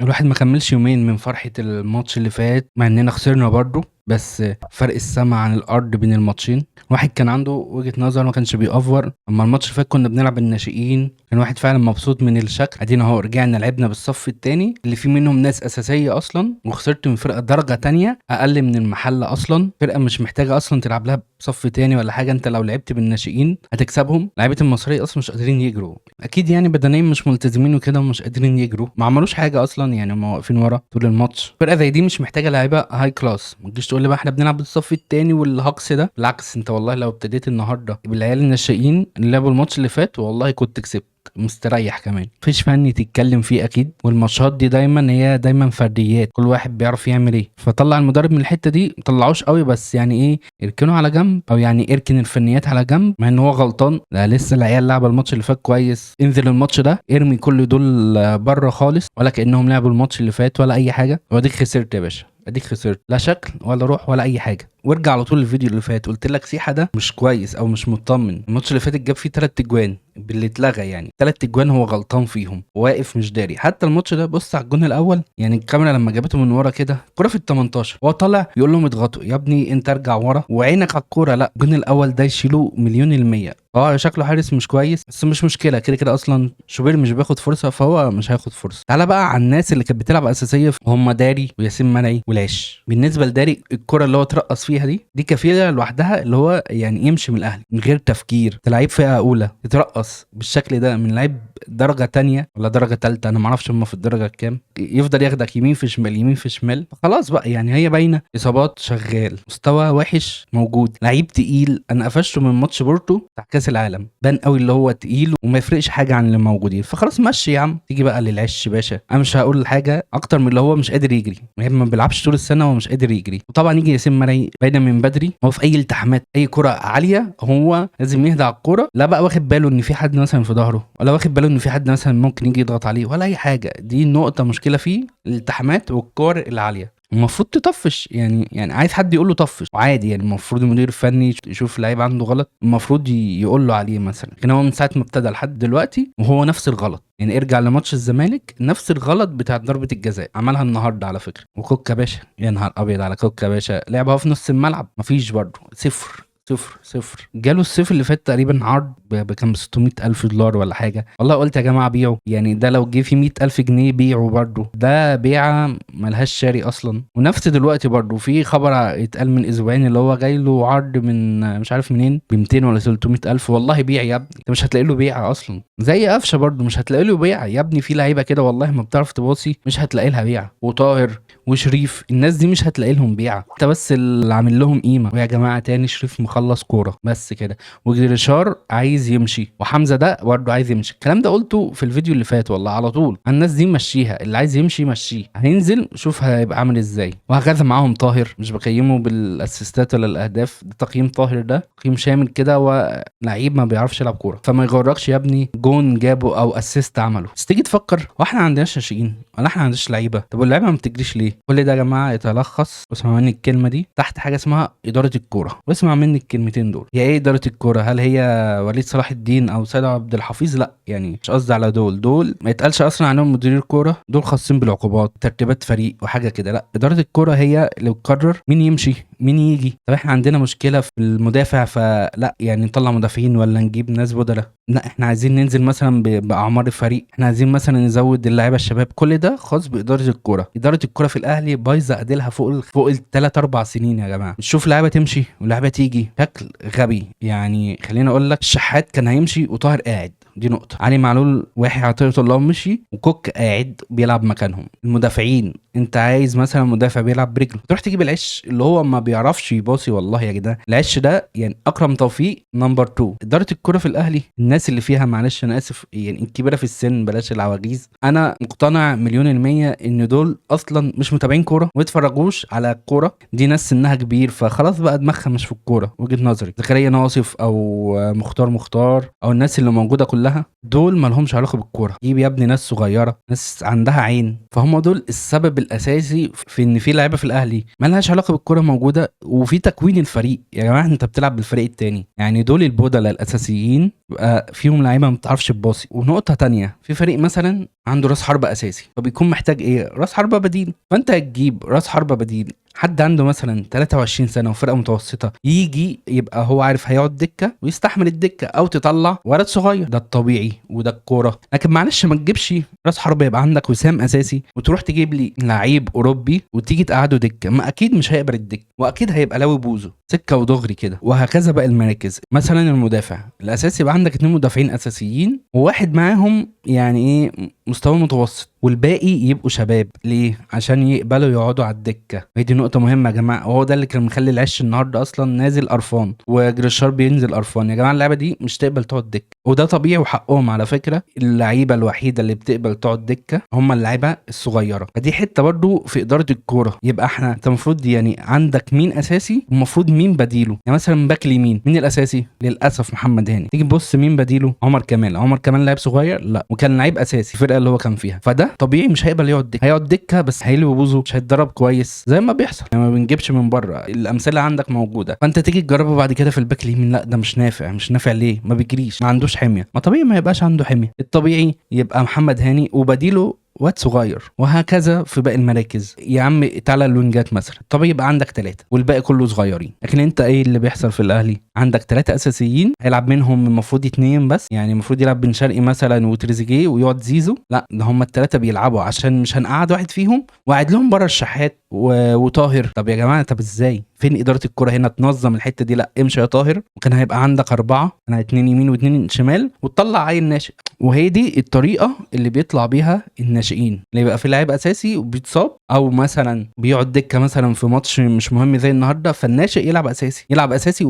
الواحد ما كملش يومين من فرحة الماتش اللي فات، مع اننا خسرنا برضو، بس فرق السما عن الارض بين الماتشين. واحد كان عنده وجهة نظر، ما كانش بيأفور. اما الماتش اللي فات كنا بنلعب الناشئين، كان واحد فعلا مبسوط من الشكل. ادينا اهو رجعنا لعبنا بالصف التاني اللي فيه منهم ناس اساسية اصلا، وخسرت من فرقة درجة تانية اقل من المحلة اصلا. فرقة مش محتاجة اصلا تلعب لها بصف تاني ولا حاجة، انت لو لعبت بالناشئين هتكسبهم. لعيبة المصرية اصلا مش قادرين يجروا، اكيد يعني بدنيا مش ملتزمين وكده، ومش قادرين يجروا، ما عملوش حاجة اصلا، يعني هم واقفين ورا طول الماتش. فرقه زي دي مش محتاجه لعيبة high class. ما تجيش تقول لي بقى احنا بنلعب بالصف التاني والهجص ده، بالعكس انت والله لو ابتديت النهارده بالعيال الناشئين اللي لعبوا الماتش اللي فات والله كنت كسبت مستريح. كمان مفيش فني تتكلم فيه اكيد، والماتشات دي دايما هي دايما فرديات، كل واحد بيعرف يعمل ايه. فطلع المدرب من الحتة دي، مطلعوش قوي، بس يعني ايه، اركنه على جنب، او يعني اركن الفنيات على جنب، مع ان هو غلطان. لا لسه العيال لعبه الماتش اللي فات كويس، انزل الماتش ده ارمي كل دول بره خالص، ولا كانهم لعبوا الماتش اللي فات ولا اي حاجة. واديك خسرت يا باشا، اديك خسرت، لا شكل ولا روح ولا اي حاجة. وارجع على طول الفيديو اللي فات، قلت لك سيحه ده مش كويس او مش مطمن. الماتش اللي فات جاب فيه 3 اجوان باللي اتلغى، يعني 3 اجوان هو غلطان فيهم، واقف مش داري. حتى الماتش ده بص على الجون الاول، يعني الكاميرا لما جابته من ورا كده، الكورة في ال 18 هو طالع يقول لهم اضغطوا يا ابني، انت ارجع ورا وعينك على الكورة. لا الجون الاول ده يشيله مليون المية. شكله حارس مش كويس، بس مش مشكلة، كده كده اصلا شوبير مش بياخد فرصة، فهو مش هياخد فرصة. تعالى بقى على الناس اللي كانت بتلعب اساسية، هم داري وياسين مرعي والعش. بالنسبة لداري، الكره اللي هو اترقص فيها دي كفيله لوحدها اللي هو يعني يمشي من الاهلي من غير تفكير. انت لعيب فئة اولى تترقص بالشكل ده من لعيب درجه تانية ولا درجه تالتة، انا ما اعرفش هم في الدرجة الكام، يفضل ياخدك يمين في شمال يمين في شمال. خلاص بقى، يعني هي باينة اصابات شغال، مستوى وحش موجود، لعيب تقيل. انا قفشته من ماتش بورتو بتاع كاس العالم، بان قوي اللي هو تقيل وما يفرقش حاجة عن اللي موجودين، فخلاص مشي يا عم. تيجي بقى للعش باشا، انا مش هقول حاجة اكتر من اللي هو مش قادر يجري، ما بيلعبش طول السنة ومش قادر يجري. وطبعا يجي ياسين مرعي باينة من بدري، هو في اي التحامات اي كره عالية هو لازم يهدى على الكورة، لا بقى واخد باله ان في حد مثلا في ظهره، ولا واخد باله ان في حد مثلا ممكن يجي يضغط عليه ولا اي حاجة. دي نقطة مشكلة فيه، الالتحامات والكور العالية. المفروض تطفش، يعني عايز حد يقول له طفش وعادي، يعني المفروض المدير الفني يشوف لعيب عنده غلط المفروض يقول له عليه مثلا. لكن هو من ساعة ما ابتدى لحد دلوقتي وهو نفس الغلط. يعني ارجع لماتش الزمالك، نفس الغلط بتاع ضربه الجزاء عملها النهارده على فكرة. وكوكا باشا، يا نهار ابيض على كوكا باشا، لعبها في نص الملعب مفيش برضه، صفر صفر صفر. جاله الصيف اللي فات تقريبا عرض بكام، 600,000 دولار ولا حاجة. والله قلت يا جماعة بيعوا، يعني ده لو جه في 100,000 جنيه بيعوا برضه، ده بيعه ملهاش شاري اصلا. ونفس دلوقتي برضه في خبر اتقال من اسبوعين اللي هو جاي له عرض من مش عارف منين ب 200 ولا 300,000. والله بيع يا ابني، انت مش هتلاقي له بيعه اصلا. زي قفشه برضه مش هتلاقي له بيعه يا ابني، في لعيبة كده والله ما بتعرف تباصي مش هتلاقي لها بيعه. وطاهر وشريف الناس دي مش هتلاقي لهم بيعه، انت بس اللي عامل لهم قيمة. ويا جماعة تاني شريف مخلص كورة بس كده، وجريشار عايز يمشي، وحمزة ده برضه عايز يمشي. الكلام ده قلته في الفيديو اللي فات والله على طول، الناس دي مشيها، اللي عايز يمشي مشيه، هينزل شوف هيبقى عامل ازاي. وهكذا معاهم طاهر، مش بقيمة بالاسيستات ولا الاهداف، ده تقييم طاهر ده تقييم شامل كده، ولعيب ما بيعرفش يلعب كورة، فما يغركش يا ابني جون جابه او assist عمله. بس تيجي تفكر، هو احنا ما عندناش ناشئين ولا احنا ما عندناش لعيبة؟ طب واللعيبة ما بتجريش ليه؟ كل ده يا جماعة يتلخص، واسمع مني الكلمة دي، تحت حاجة اسمها ادارة الكورة. واسمع مني الكلمتين دول، هي ايه ادارة الكورة؟ هل هي وليد صلاح الدين او سيد عبد الحفيظ؟ لا، يعني مش قصدي على دول، دول ما يتقالش اصلا عنهم مدير الكورة، دول خاصين بالعقوبات، ترتيبات فريق وحاجه كده. لا، ادارة الكورة هي اللي بتقرر مين يمشي مين يجي. طب احنا عندنا مشكلة في المدافع، فلا يعني نطلع مدافعين ولا نجيب ناس بدله؟ لا، احنا عايزين ننزل مثلا باعمار الفريق، احنا عايزين مثلا نزود اللعيبة الشباب. كل ده خاص بادارة الكورة. ادارة الكورة في الاهلي بايظة اديلها فوق الثلاث اربع سنين يا جماعة. تشوف لعيبة تمشي ولاعيبه تيجي شكل غبي. يعني خليني اقول لك، الشحات كان هيمشي وطاهر قاعد، دي نقطة. علي معلول واحد عطية الله مشي، وكوك قاعد بيلعب مكانهم. المدافعين، انت عايز مثلا مدافع بيلعب برجله، تروح تجيب العش اللي هو ما بيعرفش يباصي. والله يا جدعان العش ده يعني اكرم توفيق number 2. ادارة الكره في الاهلي الناس اللي فيها، معلش انا اسف، يعني الكبيرة في السن بلاش العواجيز، انا مقتنع مليون المية ان دول اصلا مش متابعين كورة وما يتفرجوش على الكورة، دي ناس سنها كبير فخلاص بقى دماغها مش في الكورة. وجهه نظري زكريا ناصف او مختار او الناس اللي موجودة كلها دول ما لهمش علاقة بالكورة. جيب يا ابني ناس صغيرة، ناس عندها عين، فهم دول السبب الاساسي في ان في لعيبة في الاهلي ما لهاش علاقة بالكرة موجودة، وفي تكوين الفريق. يا جماعة انت بتلعب بالفريق التاني، يعني دول البودلة الاساسيين بيبقى فيهم لعيبة ما بتعرفش تباصي. ونقطة تانية، في فريق مثلا عنده راس حربه اساسي، فبيكون محتاج ايه؟ راس حربه بديل. فانت هتجيب راس حربه بديل حد عنده مثلا 23 سنة وفرقه متوسطه، يجي يبقى هو عارف هيقعد دكه ويستحمل الدكة، او تطلع ولد صغير. ده الطبيعي وده الكورة. لكن معلش ما تجيبش راس حربه يبقى عندك وسام اساسي وتروح تجيب لي لعيب اوروبي وتيجي تقعده دكه، ما اكيد مش هيقبل الدكة، واكيد هيبقى لاوي بوزه سكة ودغري كده. وهكذا باقي المراكز. مثلا المدافع الاساسي يبقى عندك 2 مدافعين اساسيين وواحد معاهم يعني ايه مستوى متوسط، والباقي يبقوا شباب. ليه؟ عشان يقبلوا يقعدوا على الدكة. وهي دي نقطة مهمة يا جماعة، وهو ده اللي كان مخلي العش النهارده اصلا نازل قرفان وجريشار بينزل قرفان. يا جماعة اللعبة دي مش تقبل تقعد دكه، وده طبيعي وحقهم على فكرة. اللعيبة الوحيدة اللي بتقبل تقعد دكه هم اللعيبة الصغيرة. فدي حتة برضو في ادارة الكورة. يبقى احنا انت المفروض يعني عندك مين اساسي ومفروض مين بديله. يعني مثلا باك اليمين مين الاساسي؟ للاسف محمد هاني. تيجي تبص مين بديله؟ عمر كمال. عمر كمال لاعب صغير؟ لا، وكان لعيب اساسي الفرقة اللي هو كان فيها. فده طبيعي مش هيقبل يقعد دكه، هيقعد دكه بس هيلوي بوزه، مش هيتدرب كويس زي ما بيحصل. يعني ما بنجيبش من بره، الامثلة عندك موجودة. فانت تيجي تجربه بعد كده في الباك اليمين، لا ده مش نافع. مش نافع ليه؟ ما بيجريش، ما عندوش حمية. ما طبيعي ما يبقاش عنده حمية. الطبيعي يبقى محمد هاني وبديله واد صغير، وهكذا في باقي المراكز. يا عم تعالى الوينجات مثلا، طبيعي يبقى عندك 3 والباقي كله صغيرين. لكن انت ايه اللي بيحصل في الاهلي؟ عندك 3 اساسيين هيلعب منهم المفروض 2 بس، يعني المفروض يلعب بن شرقي مثلا وتريزيجيه ويقعد زيزو. لا ده هم ال3 بيلعبوا، عشان مش هنقعد واحد فيهم وقعد لهم بره الشحات وطاهر. طب يا جماعة، طب ازاي؟ فين ادارة الكره هنا تنظم الحتة دي؟ لا امشي يا طاهر، وكان هيبقى عندك 4، انا 2 يمين و2 شمال، وتطلع عيل ناشئ. وهي دي الطريقة اللي بيطلع بيها الناشئين، اللي يبقى في لاعب اساسي وبيتصاب، او مثلا بيقعد دكه مثلا في ماتش مش مهم زي النهارده، فالناشئ يلعب اساسي، يلعب اساسي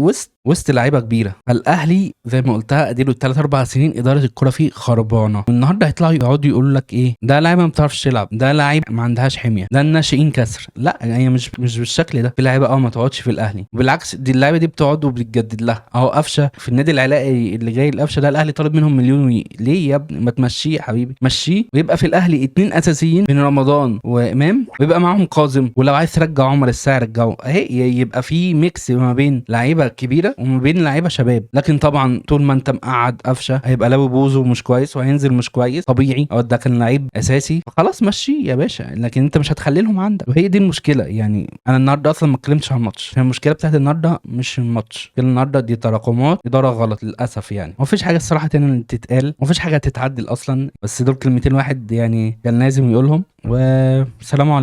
وسط لعيبة كبيرة. فالاهلي زي ما قلتها اديله 3-4 سنين ادارة الكره فيه خربانة. والنهارده هيطلعوا يقعدوا يقولوا لك ايه ده لاعيبه ما بتعرفش تلعب، ده لعيب ما عندهاش حمية، ده الناشئين كسر. لا هي مش بالشكل ده. في لعيبة ما تقعدش في الاهلي، بالعكس دي اللعيبة دي بتقعد وبتجدد لها. اهو قفشه في النادي العلاقي اللي جاي، القفشه ده الاهلي طالب منهم مليون ليه يا ابني؟ ما تمشيه يا حبيبي، مشيه ويبقى في الاهلي 2 اساسيين بين رمضان وامام، ويبقى معاهم كاظم، ولو عايز ترجع عمر الساعي رجعه. اهي يبقى في mix ما بين لعيبة كبيرة وما بين لعيبة شباب. لكن طبعا طول ما انت مقعد قفشه هيبقى لاوي بوزه مش كويس وهينزل مش كويس طبيعي، او ده كان لعيب اساسي فخلاص مشيه يا باشا، لكن انت مش هتخلي لهم عندك. وهي دي المشكلة. يعني انا النهارده اصلا ما اتكلمتش عن الماتش، المشكلة بتاعت النهارده مش الماتش، النهارده دي تراكمات ادارة غلط للاسف. يعني مفيش حاجة الصراحة تاني تتقال، مفيش حاجة تتعدل اصلا، بس دول كلمتين واحد يعني كان لازم يقولهم. والسلام عليكم.